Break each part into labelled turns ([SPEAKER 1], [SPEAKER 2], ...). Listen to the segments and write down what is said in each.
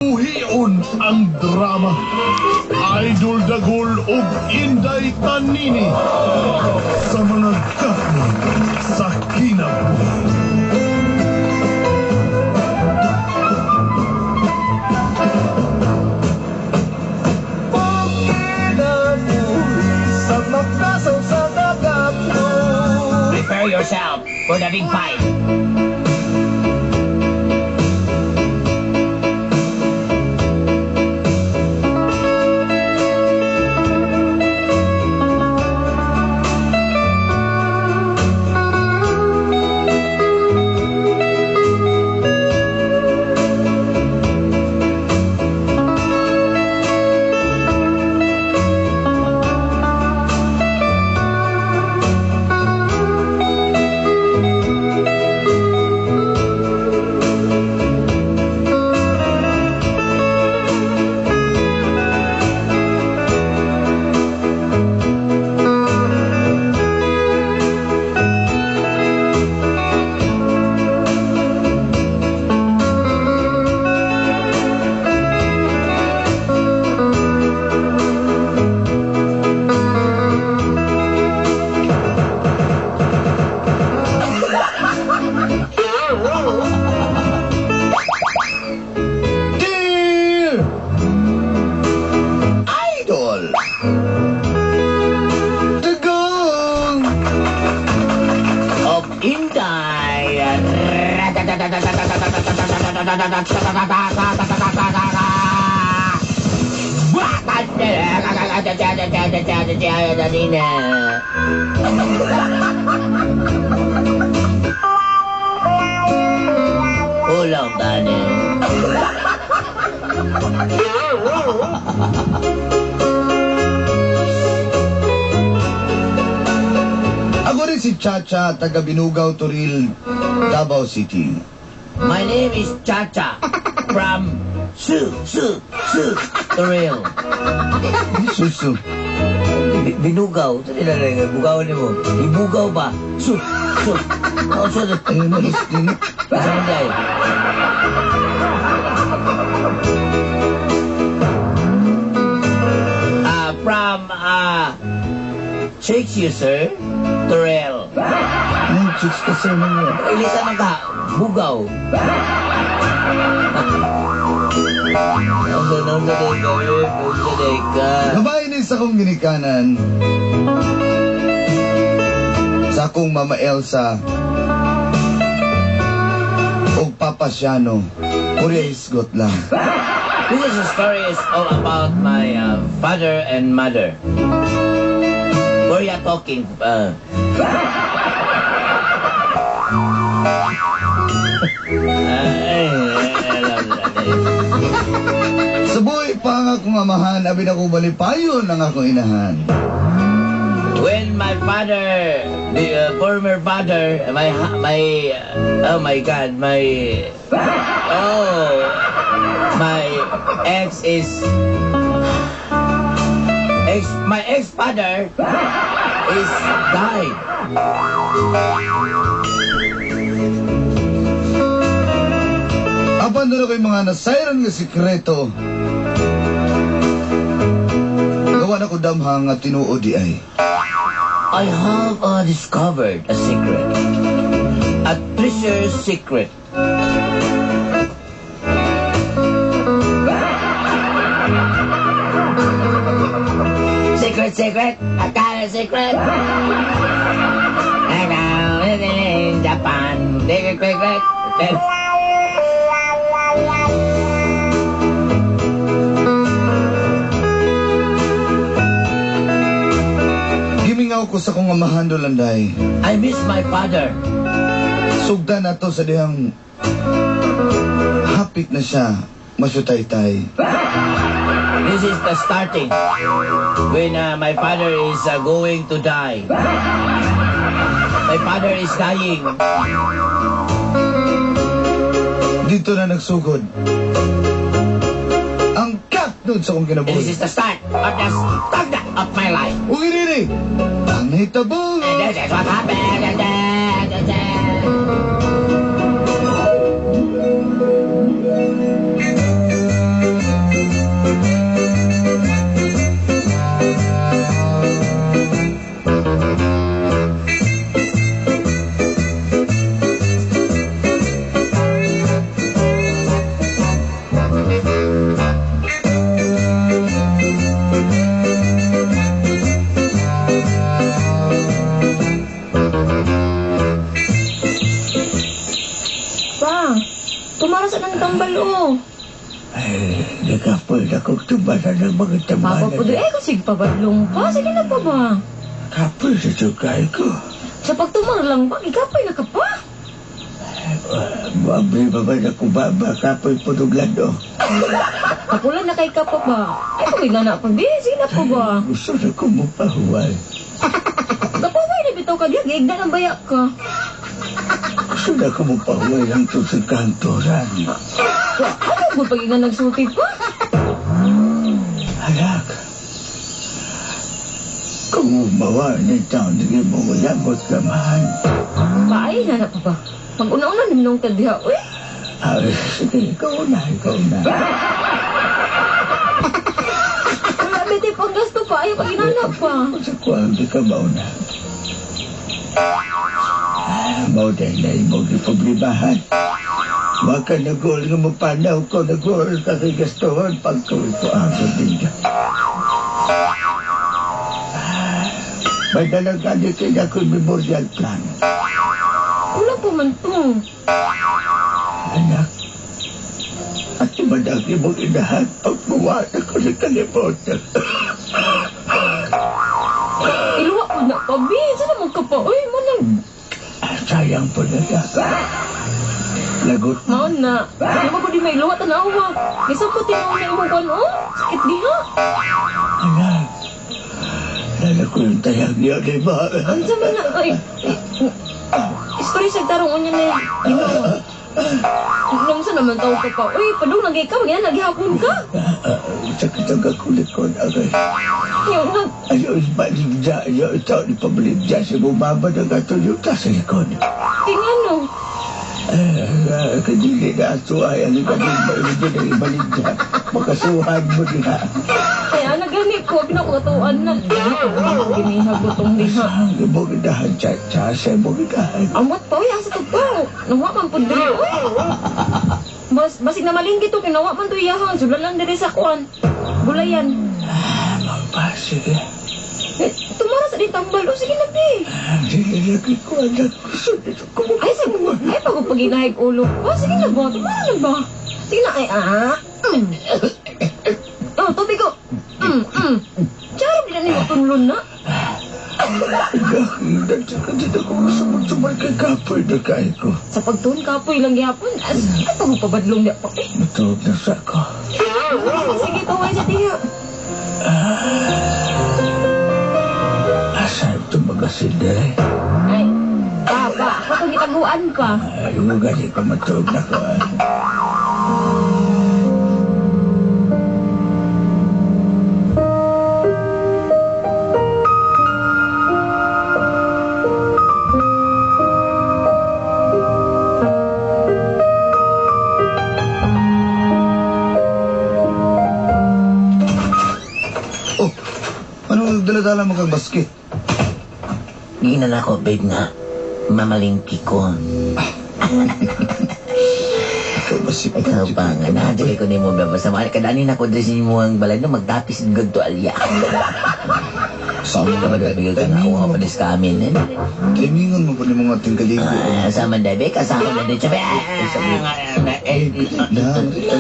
[SPEAKER 1] Buhion ang drama. Idol Dagul ug Inday Tanini sa mga gahmo sa kinabuhi.
[SPEAKER 2] Pagkinabuhi sa makasaw sa dagat.
[SPEAKER 3] Prepare yourself for the big fight.
[SPEAKER 2] Dear Idol Dagul
[SPEAKER 3] Of Inday. Ulang tani.
[SPEAKER 2] Ako rin si Chacha, taga Binugaw, Toril, Davao City.
[SPEAKER 3] My name is Chacha from Su Su Su Toril.
[SPEAKER 2] Susu.
[SPEAKER 3] Binugaw. Ito nila lang. Bugaw ni mo. Ibugaw ba? Su Su. Oh, su.
[SPEAKER 2] Ayun na, Christine.
[SPEAKER 3] Saan tayo? From Chicks you, sir. Toril.
[SPEAKER 2] Ay, chicks kasi mga.
[SPEAKER 3] Ilisa man ka. Bugaw. Nasa day ka, nasa day ka.
[SPEAKER 2] Babae ni sa akong ginikanan. Sa akong Mama Elsa. Og Papa Siano. Korea isgot lang.
[SPEAKER 3] This is a story is all about my father and mother. Where you talking?
[SPEAKER 2] Sa buhay pa nga akong amahan, abi na ko balipayon ang akong inahan.
[SPEAKER 3] When my father, the former father, my my oh my God, my oh my ex is ex my ex father is died.
[SPEAKER 2] Apan doon ako'y mga nasayran nga sikreto. Gawa na ko damhang nga tinuod di ay.
[SPEAKER 3] I have discovered a secret. A treasure secret. Secret, secret. I got a secret. I know it in Japan. Secret, secret, secret.
[SPEAKER 2] Gimingaw ko sa kong amahan dolanday.
[SPEAKER 3] I miss my father.
[SPEAKER 2] Sugdan na to sa dihang hapit na siya masyutay-tay.
[SPEAKER 3] This is the starting when my father is going to die. My father is dying.
[SPEAKER 2] Dito na nagsugod ang kaknod sa akong
[SPEAKER 3] And this
[SPEAKER 2] kinabuhi.
[SPEAKER 3] is the start of the start of my life.
[SPEAKER 2] Ug iriri, ang nahitabo.
[SPEAKER 3] And this is what happened. And then.
[SPEAKER 4] tambal oh.
[SPEAKER 5] Ay, nakapoy na kong tumbasan ng mga
[SPEAKER 4] Papa
[SPEAKER 5] tambalan.
[SPEAKER 4] po doon, eh kung sige pabadlong pa, sige na pa ba?
[SPEAKER 5] Kapoy sa sugay ko.
[SPEAKER 4] Sa pagtumar lang ba, ikapoy na ka pa.
[SPEAKER 5] Mabri ba ba na kubaba, kapoy po ng lando.
[SPEAKER 4] Kapulan na kay ka pa ba? Ay, pag na na pa, di, sige na pa ba?
[SPEAKER 5] Gusto na ko mapahuway.
[SPEAKER 4] Kapahuway na bitaw ka diya, giigda ng bayak ka.
[SPEAKER 5] Gusto na ko mapahuway lang to sa kantoran.
[SPEAKER 4] Ano ko pag nga nagsulti pa?
[SPEAKER 5] Anak, kung umawa ni taon, hindi mo mayamot kamahan.
[SPEAKER 4] Paay na na pa ba? Pag una-una ninong ka diha, uy.
[SPEAKER 5] Ay, sige, ikaw na, ikaw na.
[SPEAKER 4] Wala bete pang gasto pa, ayaw pag inanap pa.
[SPEAKER 5] Sa kuwang di ka mauna. Ah, mao dahil na imong giproblemahan. Wa ka nagol nga mapanaw ko, nagol ka kay gastuhon pagkawin ko ang sa tinda. Ah, may dalang gani kay ako'y memorial plan.
[SPEAKER 4] Wala pa man to.
[SPEAKER 5] Anak, at imadag imong inahan pagbuwa na ko sa kalimutan.
[SPEAKER 4] Iluwa ko na pa, bi. Sana magkapa, uy, mo nang
[SPEAKER 5] Ah, sayang po na lagot.
[SPEAKER 4] Maon na. Di ba ko di may luwa tanawa. Gisa po tinuon na imong kuan oh. Sakit diha.
[SPEAKER 5] Anak, lala ko yung tayag niya, di ba?
[SPEAKER 4] Unsa man na ay. Istorya sa tarong unya na Ginoo. Nung sa naman tawag ka pa. Uy, padung lagi ka, magyan naghapon ka.
[SPEAKER 5] Sakit ang kakulikon, agay.
[SPEAKER 4] Yung nag
[SPEAKER 5] Ayaw, ibaligya, ayaw, ito, ipabaligya sa bumaba ng atulyuta sa likod.
[SPEAKER 4] tingano.
[SPEAKER 5] Eh, kadili na ato ay, ano ka din ba, hindi na ibaligya. Makasuhan mo niya.
[SPEAKER 4] Ay ana gani ko pinakatuan na. Ginihag ko tong diha.
[SPEAKER 5] Ang ibogidahan, cha-cha, sa ibogidahan.
[SPEAKER 4] Amot pa uy, asa to pa. Nawa man pud diri uy. Bas basig na malingki to kinawa man to iyahang sulan lang diri sa kuan. Gulayan.
[SPEAKER 5] Ah, magpasige.
[SPEAKER 4] Eh, tumara sa di tambal. O sige na bi.
[SPEAKER 5] Dili lagi ko, anak. Gusto nito ko
[SPEAKER 4] Ay, sige. Ay, pag paginahig ulo. O, sige na ba? Tumara na ba? Sige na, ay, ah. Oh, tubig ko. Charo, di na nimo tunlon na.
[SPEAKER 5] Dito ko gusto magsumal kay kapoy na kay ko.
[SPEAKER 4] Sa pagtuon kapoy lang gihapon. As, ay, pag pabadlong niya pa. Eh,
[SPEAKER 5] Matulog na sa ko.
[SPEAKER 4] sige, tuway sa tiya.
[SPEAKER 5] Asa ito magasin dire?
[SPEAKER 4] Ay, pa, pa, ako itong gitaguan pa.
[SPEAKER 5] Ay, gani ko matulog na ko.
[SPEAKER 2] Oh, anong dala-dala mo kang basket?
[SPEAKER 3] Giinan ako, babe, nga mamalingki ko.
[SPEAKER 2] Ikaw ba si
[SPEAKER 3] Ikaw pa nga, nahadali ko nimo ba? Basta mga kadanin ako dressing mo ang balay no, magdapis ng gagto alya.
[SPEAKER 2] Sama
[SPEAKER 3] Kapag nabigay ka nga, ako pa ka amin. Eh.
[SPEAKER 2] Timingon mo po ni mga tingkaligo.
[SPEAKER 3] Ah, sama na, be, kasama na din. Sabi,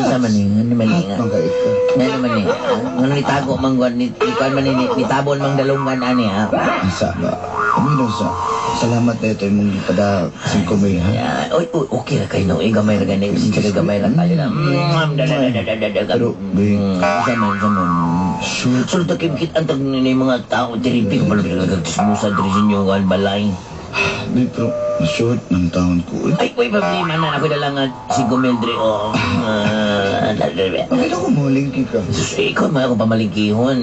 [SPEAKER 3] sama ni, ano man ni,
[SPEAKER 2] Hat man ka ika.
[SPEAKER 3] nga naman ni, nga nitago man gwan, ni kuan man ni, nitabon mang dalungan ani ha.
[SPEAKER 2] Isa ba? Aminaw sa. Salamat na ito imong pada 5 mil ha.
[SPEAKER 3] Yeah, oy, oy, okay ra kayo no, eh, gamay ra gani, bisin siya gamay ra kayo na.
[SPEAKER 2] Pero, babe.
[SPEAKER 3] Sama, sama.
[SPEAKER 2] Shoot.
[SPEAKER 3] Sulod na kimkit ang tag ni mga tao, diripi ko pala nagtismusa diri sa inyo kan balay.
[SPEAKER 2] Babe, pero short ng taon ko. Eh.
[SPEAKER 3] Ay, uy, problema na ako na lang at si Gomel diri oh. Ah,
[SPEAKER 2] Bakit ako malingki ka?
[SPEAKER 3] Sus, ikaw mga ako pamalingkihon.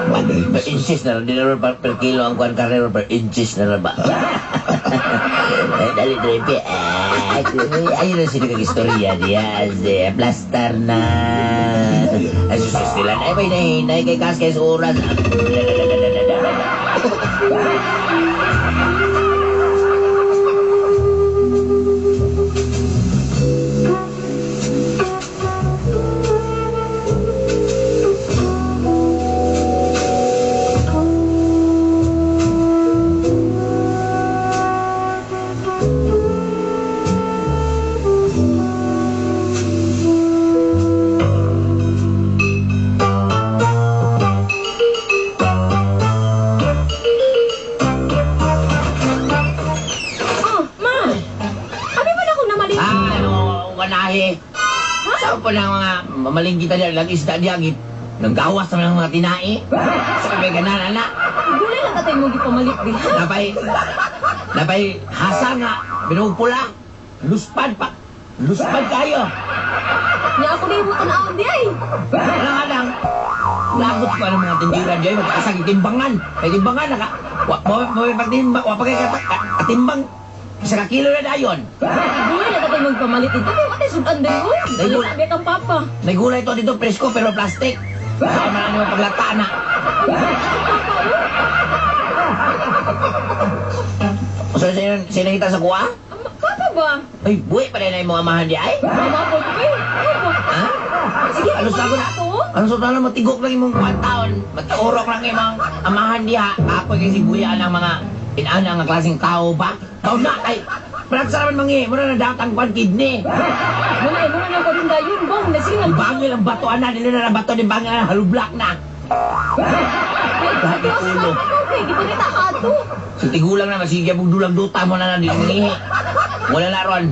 [SPEAKER 2] Bagay.
[SPEAKER 3] Per inches na rin, di na rin per kilo ang kuan karero, per inches na rin ba? Eh, dali, dali, ah, ayun na sila kag-istorya niya. Si plaster na. Ay, sus, sus, nila. Ay, may nahinay kay kas kay oras. na mga mamalingki ta diya, lang isda diya, nanggawas naman ang mga tinai. Sa kay ganahan, ana.
[SPEAKER 4] Gulay lang katay mo gipamalit di ha.
[SPEAKER 3] Napay hasa nga, binuog pula. Luspad pa. Luspad kayo.
[SPEAKER 4] Nya ako di mo tan-awon di ay.
[SPEAKER 3] Walang alang. Lagot ko ang mga tindiran diya, magkasag timbangan. May timbangan naka. Wa mo mo pagtimbang, wa pa kay katimbang. Isa ka kilo na dayon.
[SPEAKER 4] Gulay lang katay mo gipamalit dito. Kay watay sudan diri oy.
[SPEAKER 3] Dahil-
[SPEAKER 4] Sabi kang papa.
[SPEAKER 3] May gulay to dito presko pero plastic. Saan man ano paglata na. So sino sino kita sa kuha?
[SPEAKER 4] Papa ba?
[SPEAKER 3] Ay, buwi pa rin na yung mga amahan di ay.
[SPEAKER 4] Mama ko ko eh. Ano ba?
[SPEAKER 3] Ha?
[SPEAKER 4] Sige,
[SPEAKER 3] Ano sa ako na?
[SPEAKER 4] to?
[SPEAKER 3] Ano sa taon matigok lang imong kuwan taon. Magkaurok lang imong amahan diha. Ako kay sibuya ang mga inana nga klaseng tao ba? Tao na ay Praksa naman mangi, muna na datang kwan kidney.
[SPEAKER 4] Muna eh, muna na ko rin dayon bong. Na sige nang
[SPEAKER 3] Bangil ang bato ana, dili na na bato ni bangil na halublak na.
[SPEAKER 4] Dati
[SPEAKER 3] ulo.
[SPEAKER 4] Okay, gipanita ka ato.
[SPEAKER 3] Sa tigulang na masigya mong dulang duta mo na na dili mangihi. Wala na ron.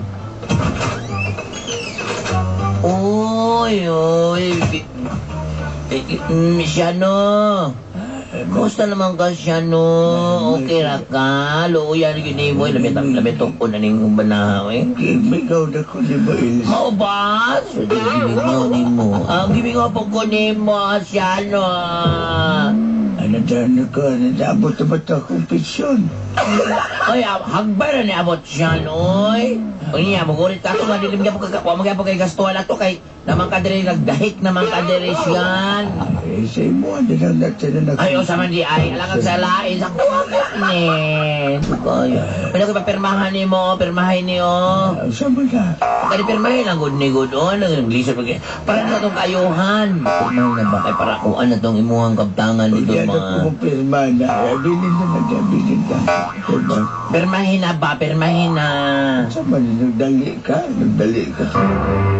[SPEAKER 3] Oy, oy. Siya no. Kumusta naman ka siya no? Okay ra ka? Luuyan gini mo. Lamit lamit ko na ning banahaw eh.
[SPEAKER 5] Gimingaw na ko ni mo, Ilsa.
[SPEAKER 3] Mao ba? So, gimingaw ni mo. Ang gimingaw po ko ni mo, siya no.
[SPEAKER 5] Ano dyan ko, ano abot na ba ito akong pensyon?
[SPEAKER 3] Oy, hagbay ra ni abot siya, oy. Unya, mugurit ka to, nga dili mo ka wa mo kay gastuhan ato kay naman ka diri nagdahik naman ka diri siyan.
[SPEAKER 5] Eh, sa imo, ano lang natin na
[SPEAKER 3] Ay, o sa man di ay, alang sa lain sa kuha ka ni. Kayo. Pwede ko papirmahan nimo, pirmahin niyo.
[SPEAKER 5] Sa mo na?
[SPEAKER 3] Kani pirmahin ang good ni good on, ang lisod pag para sa tong kayuhan. Pirmahin na ba kay para kuan na tong imuhang kabtangan dito
[SPEAKER 5] Hindi na
[SPEAKER 3] mga.
[SPEAKER 5] ko pirma na. Abilin na na, abilin na. Pirma.
[SPEAKER 3] Pirmahin na ba, pirmahin na.
[SPEAKER 5] Sa man, nagdali ka, nagdali ka.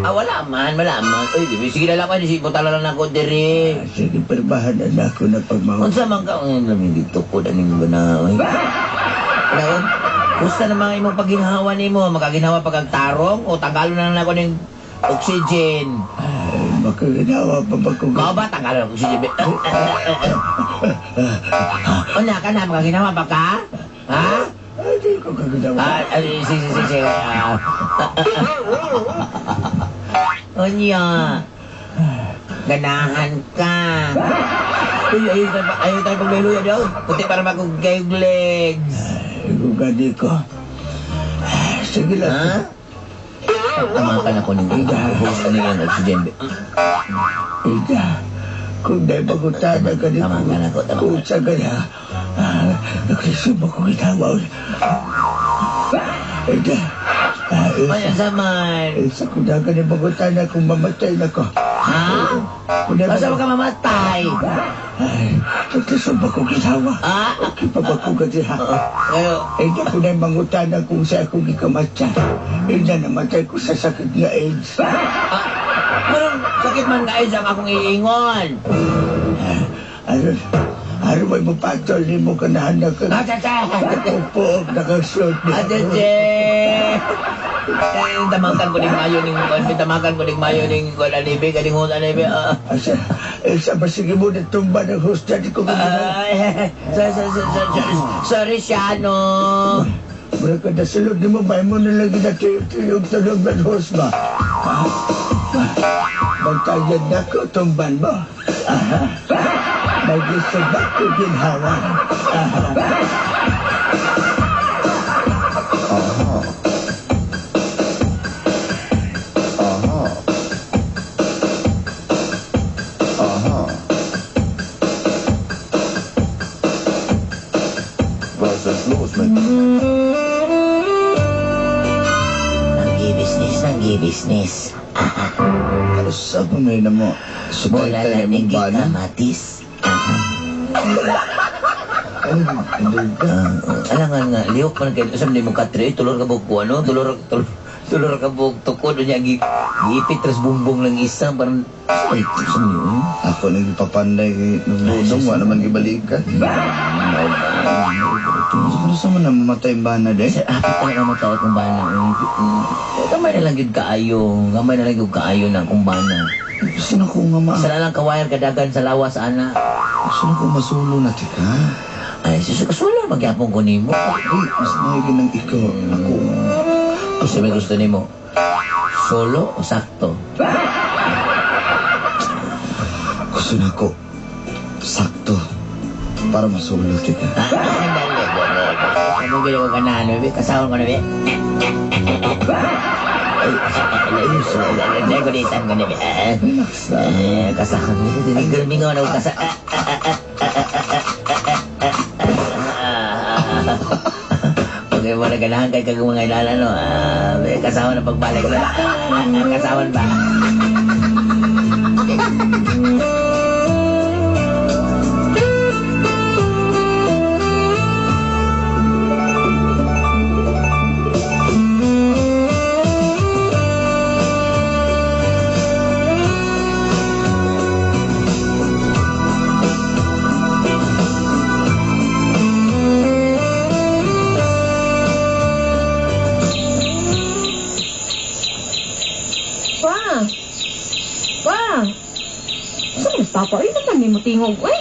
[SPEAKER 3] Ah, wala man, wala man. Uy, di, sige na lang ko, di buta lang ako diri.
[SPEAKER 5] Sige, pirmahan na ako na pagmamahal.
[SPEAKER 3] Unsa man ka, ay, lamig dito ko daning banaw. Ano? Gusto na mga imong pagginhawa nimo, makaginhawa pag tarong o tanggalon na lang ako ning oxygen.
[SPEAKER 5] Ay, makaginawa pa ba kung...
[SPEAKER 3] Mao ba tanggalon ang oxygen? Una ka na, makaginawa pa ka? Ha?
[SPEAKER 5] Ay, di ko kaginawa.
[SPEAKER 3] Ah, sige, sige, sige. Unya. Ganahan ka. Uy, ayaw tayo pagleluya daw. Puti para magugayog legs.
[SPEAKER 5] Ay, kung gani ko. Ay, sige lang.
[SPEAKER 3] Ha? Tama ka na ko ng host ano yung oxygen.
[SPEAKER 5] Ida, kung dahil magutana ka ni
[SPEAKER 3] Tama ka na ko, tama ka.
[SPEAKER 5] Kung sa gaya, naglisod mo kong ginawa. Ida,
[SPEAKER 3] Ay, asa man?
[SPEAKER 5] Elsa, kung dahil ka ni magutana kung mamatay na ko.
[SPEAKER 3] Ha?
[SPEAKER 5] Kung dahil
[SPEAKER 3] Asa ka mamatay?
[SPEAKER 5] Ay, naglisod mo kong ginawa.
[SPEAKER 3] Ah?
[SPEAKER 5] Okay pa ba kung gadiha?
[SPEAKER 3] Ngayon,
[SPEAKER 5] Ida, kung dahil mangutana kung sa akong gikamatya. Ida, namatay ko sa sakit nga AIDS.
[SPEAKER 3] ah, manong sakit man nga AIDS ang akong iingon.
[SPEAKER 5] Aron, aron may mapatol ni mo kanahan na ka.
[SPEAKER 3] Ah, cha, cha.
[SPEAKER 5] Upo, nakasulot niya.
[SPEAKER 3] Ate Che! Eh, tamakan ko ning mayo ning tamakan ko ning mayo ning kuan anibi kaning hon anibi. Ah.
[SPEAKER 5] Asa, Elsa, basige mo na tumba ng host dyan ko ginawa.
[SPEAKER 3] Ay, sorry siya no.
[SPEAKER 5] Mura ka na sulod ni mo, may mo na lagi na tuyog-tuyog tulog ng host ba? Magtagyan na ko, tumban mo. Aha. Mag-isip ba ko ginhawa? Aha.
[SPEAKER 2] Aha. Aha.
[SPEAKER 1] Was ist los mit
[SPEAKER 3] Nanggi-business, nanggi-business.
[SPEAKER 2] Sa pa may na mo.
[SPEAKER 3] Bola
[SPEAKER 2] Sutay
[SPEAKER 3] na
[SPEAKER 2] tayo
[SPEAKER 3] ni
[SPEAKER 2] mong bana.
[SPEAKER 3] kamatis.
[SPEAKER 2] Ay, hindi ka.
[SPEAKER 3] Alangan nga, lihok man kayo. Sa mo katre, tulor ka bug ko, ano? Tulor, tulor, tulor ka bug tukod. Unya, giipit, tas bumbong lang isa. Parang, ay, saan yun?
[SPEAKER 2] Ako nagpapanday kay nung budong, wala naman gibalikan. Ano sa man na mamatay ang bana, day?
[SPEAKER 3] Sir, apat na lang mo tawag kong bana. Gamay na lang yun kaayo. Gamay na lang yun kaayo na akong bana.
[SPEAKER 2] Gusto na ko nga ma...
[SPEAKER 3] Isa na lang kawayan kadagan sa lawas, ana.
[SPEAKER 2] Gusto na ko masulo na, tika.
[SPEAKER 3] Ay, susulo, magyapon ko nimo.
[SPEAKER 2] Uy, mas maigi ng ikaw. Ako.
[SPEAKER 3] Gusto may gusto nimo. Solo o sakto?
[SPEAKER 2] Gusto na ko. Sakto. Para masulo, tika.
[SPEAKER 3] Ah, dali, dali. Ano ginawa ka na, ano, be? Kasawon ko na, be? Ay, ko na, be.
[SPEAKER 2] Relax na.
[SPEAKER 3] Eh, kasakon. Mingaw na kasa. Okay, mo na ganahan kay kag mga ilala, no? Ah, be, kasawon na pagbalik na. Kasawon ba?
[SPEAKER 4] Pa! Pa! Saan mo papa? Ay, naman may mutingog. Uy!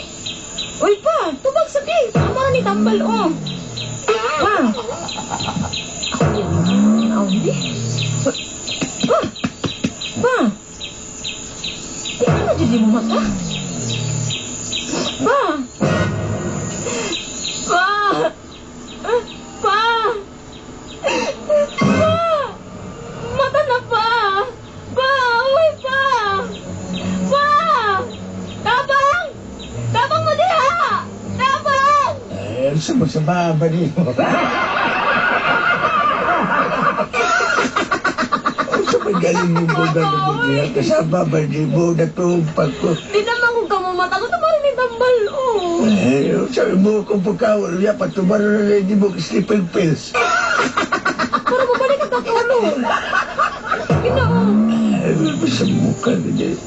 [SPEAKER 4] Uy, pa! Tubag sa di! Tama na ni tambal, oh! Pa! Ako, ako, hindi. Uy, pa! Pa! Di ka na dyan di mo mata? Pa! Pa! Pa! Pa! Mata na pa! Pa! Uy, pa! Pa! Tabang! Tabang mo diha! Tabang!
[SPEAKER 5] Eh, sama-sama ba niyo? Sa magaling mo ko ganun niya, kasama ba niyo natumpag ko?
[SPEAKER 4] Di naman kung kamumata ko, tumara ni tambal, oh.
[SPEAKER 5] Eh, sabi mo kung pagkawal niya, patumaro na rin mo sleeping pills.
[SPEAKER 4] Para mabalik ang katulog. Ginoo.
[SPEAKER 5] Eh, sa mukha niya.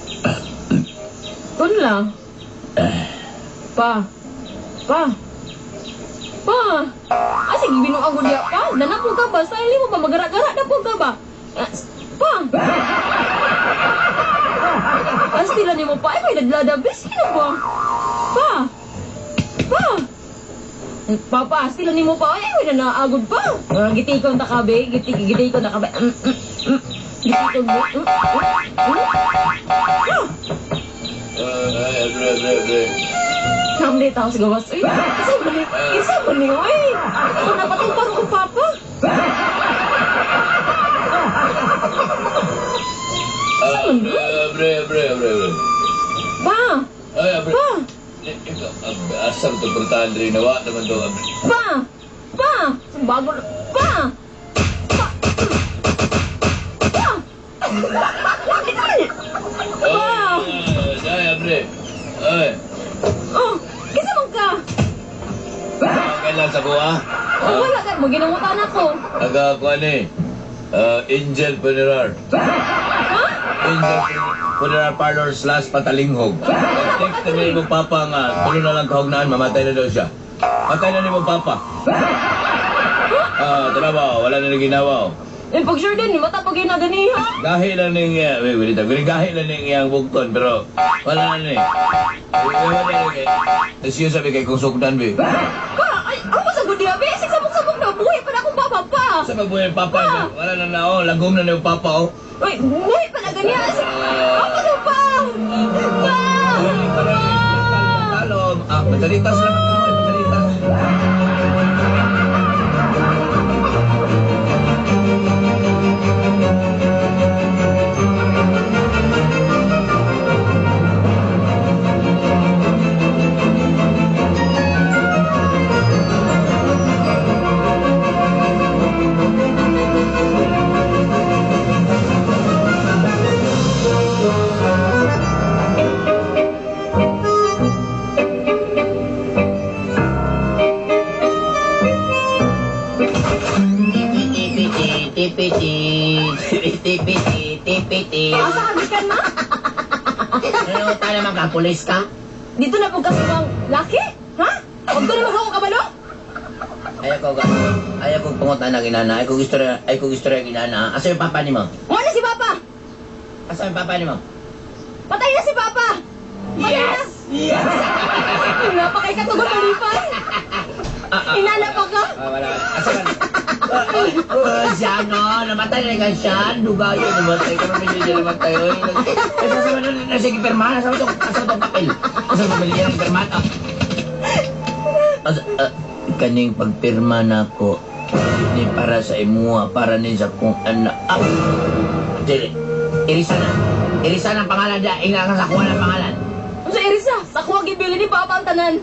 [SPEAKER 4] Tunla. Pa. Pa. Pa. Ah, sige, binuang ko diya pa. Nanapog ka ba? Style mo ba? Magara-gara na po ka ba? Ah, pa. Astila ni mo pa. Ay, may nagladabis. Sino ba? Pa. Pa. Eh, Papa, astila ni mo pa. Ay, may nanaagod pa. Ah, gitikon ta kabe. Gitikon ta kabe. Gitikon mo. Ah.
[SPEAKER 1] Ay, bre, bre, bre.
[SPEAKER 4] Namli tao sa gawas. Uy, isa mo ni, isa mo ni, uy. Kung napatupang ko, Papa. Isa mo ni?
[SPEAKER 1] Bre, bre, bre, bre.
[SPEAKER 4] Pa!
[SPEAKER 1] Ay, bre.
[SPEAKER 4] Pa!
[SPEAKER 1] Asam to pertahan rin nawa naman to.
[SPEAKER 4] Pa! Pa! Bago na. Pa! Pa! Pa! Pa!
[SPEAKER 1] Ay, bre. Ay.
[SPEAKER 4] Oh, kisa man ka?
[SPEAKER 1] Okay lang sa kuha.
[SPEAKER 4] Oh, wala ka. Maginangutan ako.
[SPEAKER 1] Aga kuha ni. Angel Funeral.
[SPEAKER 4] Ha?
[SPEAKER 1] Angel Funeral Parlor / Patalinghog. Text na ni mong papa nga, tulo na lang kahugnaan, mamatay na daw siya. Patay na ni mong papa. Ah, tara ba, wala na ginawa. Oh.
[SPEAKER 4] Eh, pag sure din, mata pag ginaganiha.
[SPEAKER 1] Gahi lang ning, wait, wait, wait, gahi lang ning iyang bugton, pero wala na ni. Wala na ni. Tapos yun sabi kay kung sukdan, be.
[SPEAKER 4] Pa! Ay, ako sa good be. Sigsabog-sabog na. Buhay pa na akong papa pa.
[SPEAKER 1] Sa pagbuhay ng papa, wala na na, oh, lagom na ni yung papa, oh.
[SPEAKER 4] Uy, buhay pa na ganyan. Ako sa pa! Pa!
[SPEAKER 1] Talom, ah, madalitas lang ang kamay, madalitas.
[SPEAKER 3] TPT.
[SPEAKER 4] Asa ka gikan na?
[SPEAKER 3] Ano ta naman ka, pulis ka?
[SPEAKER 4] Dito na po ka sa laki? Ha? Huwag ko naman ako kabalo?
[SPEAKER 3] Ayaw ko pangutan ang inana. Ayaw ko istorya ang inana. Asa yung papa nimo?
[SPEAKER 4] Wala si Papa!
[SPEAKER 3] Asa yung papa nimo?
[SPEAKER 4] Patay na si Papa! Patay na!
[SPEAKER 3] Yes!
[SPEAKER 4] Wala pa kay katugon malipay! Inana pa ka?
[SPEAKER 3] Ah, wala. Asa ka? Oh, siya no, namatay na ka siya. Dugayo, namatay ka naman siya namatay. Oy, asa sa man na sige pirmahan, asa tong papel? Asa papel yan pirmahan? Ah. Asa, kaning pagpirma nako ni para sa imuha, para ni sa kong anak. Ah. Dili. Irisa na. Irisa na ang pangalan niya. Ingna ka sa kuha ng pangalan.
[SPEAKER 4] Unsa Irisa? Sa kuha gibili ni Papa ang tanan.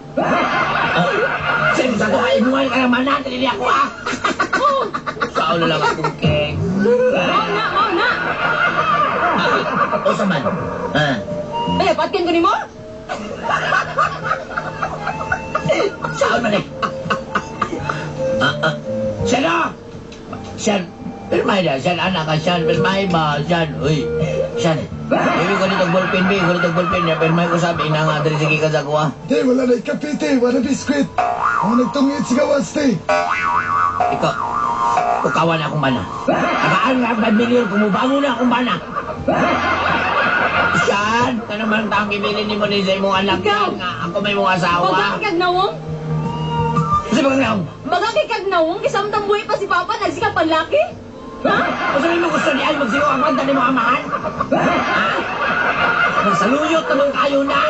[SPEAKER 3] Sino sa kuha imuha ka naman na, dili ako ah. Sao na lang akong cake.
[SPEAKER 4] Mao na, mao na.
[SPEAKER 3] O sa man. Ha?
[SPEAKER 4] Ay, patkin ko nimo?
[SPEAKER 3] Saan man eh? Ah, ah. Siya na! Siya. Pirmay na. Siya, anak ka. Siya, pirmay ba? Siya, uy. Siya. Iwi ko nito ballpen, bi. Ko nito ballpen. Pirmay ko sabi. Ina nga, dali sige ka sa kuha.
[SPEAKER 2] Di, wala na ikapite, wala biskwit. Ang nagtungit sa gawas, te.
[SPEAKER 3] Ikaw, kukawan na akong bana. Agaan nga 5 million, kumubango na akong bana. Siyan, ka naman tang ibili ni mo ni sa imong anak.
[SPEAKER 4] Ikaw!
[SPEAKER 3] Nga, ako may mong asawa.
[SPEAKER 4] Bagaki kag nawong?
[SPEAKER 3] Kasi ba nga?
[SPEAKER 4] Bagaki kag nawong? Kisamtang buhay pa si Papa, nagsikap panlaki? Ha?
[SPEAKER 3] Kung sabi mo gusto niya, magsigo ang kwenta ni mga amahan? Ha? Magsaluyot naman kayo na.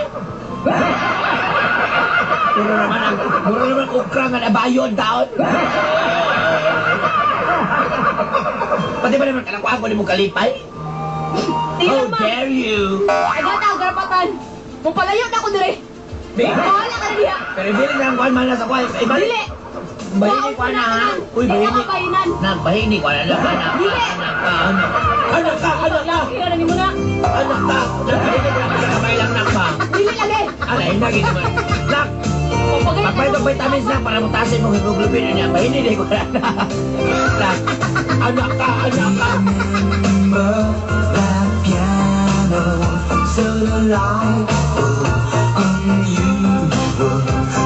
[SPEAKER 3] Puro naman okra nga nabayon taon. Pati ba naman kanakuha ko ni mong kalipay?
[SPEAKER 4] Tingnan
[SPEAKER 3] How
[SPEAKER 4] ma.
[SPEAKER 3] dare you?
[SPEAKER 4] Agata ang karapatan. Mupalayo na ako dire.
[SPEAKER 3] Be,
[SPEAKER 4] Bahala ka na diha.
[SPEAKER 3] pero dili na ang kuhan man na sa kuhan. Ibalik.
[SPEAKER 4] Dili.
[SPEAKER 3] Bahini ko na ha. Uy,
[SPEAKER 4] Di
[SPEAKER 3] bahini.
[SPEAKER 4] na kabayinan.
[SPEAKER 3] Nak, bahini ko na. Anak, anak,
[SPEAKER 4] Dili.
[SPEAKER 3] anak ka, anak. Anak ka, anak ka.
[SPEAKER 4] Laki na nimo na.
[SPEAKER 3] Anak ka. Nak, bahini ko na sa kamay lang, nak ba?
[SPEAKER 4] Dili lagi.
[SPEAKER 3] Alay, nagin naman. Nak,
[SPEAKER 4] Mapagay na
[SPEAKER 3] pagpalit og vitamins na para mutasin mong hemoglobin niya. Bahini di ko na. Nak, anak ka, anak ka.
[SPEAKER 6] That piano, so delightful, unusual,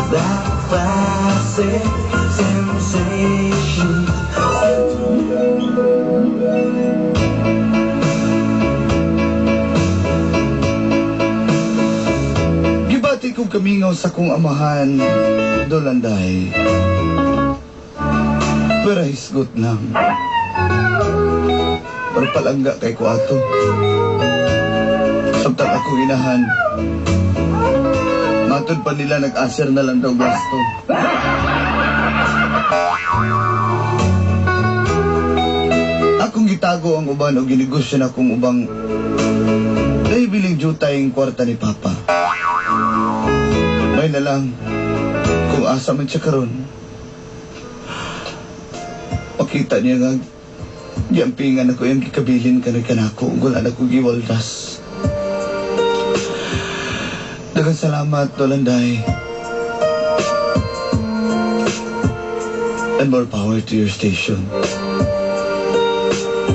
[SPEAKER 6] that classic sensation.
[SPEAKER 2] Gibati kong kamingaw sa kong amahan, Dolanday. Pero hisgot lang. Pero palangga kay ko ato. Samtang akong inahan. Matod pa nila nag-aser na lang daw gasto. Akong gitago ang uban o ginegosyo na akong ubang nahibiling jutay ang kwarta ni Papa. May na lang kung asa man siya karon. Pakita niya nga giampingan ako yung gikabilin kanay kanako ug wala na ko giwaldas. Daghang salamat, Dolanday. And more power to your station.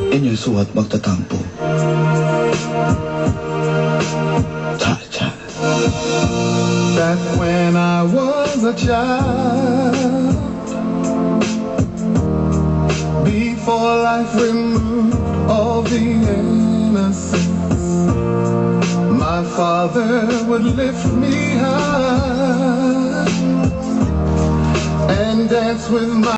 [SPEAKER 2] Inyong suwat magtatampo. Cha-cha.
[SPEAKER 6] Back when I was a child, before life removed all the innocence, my father would lift me high and dance with my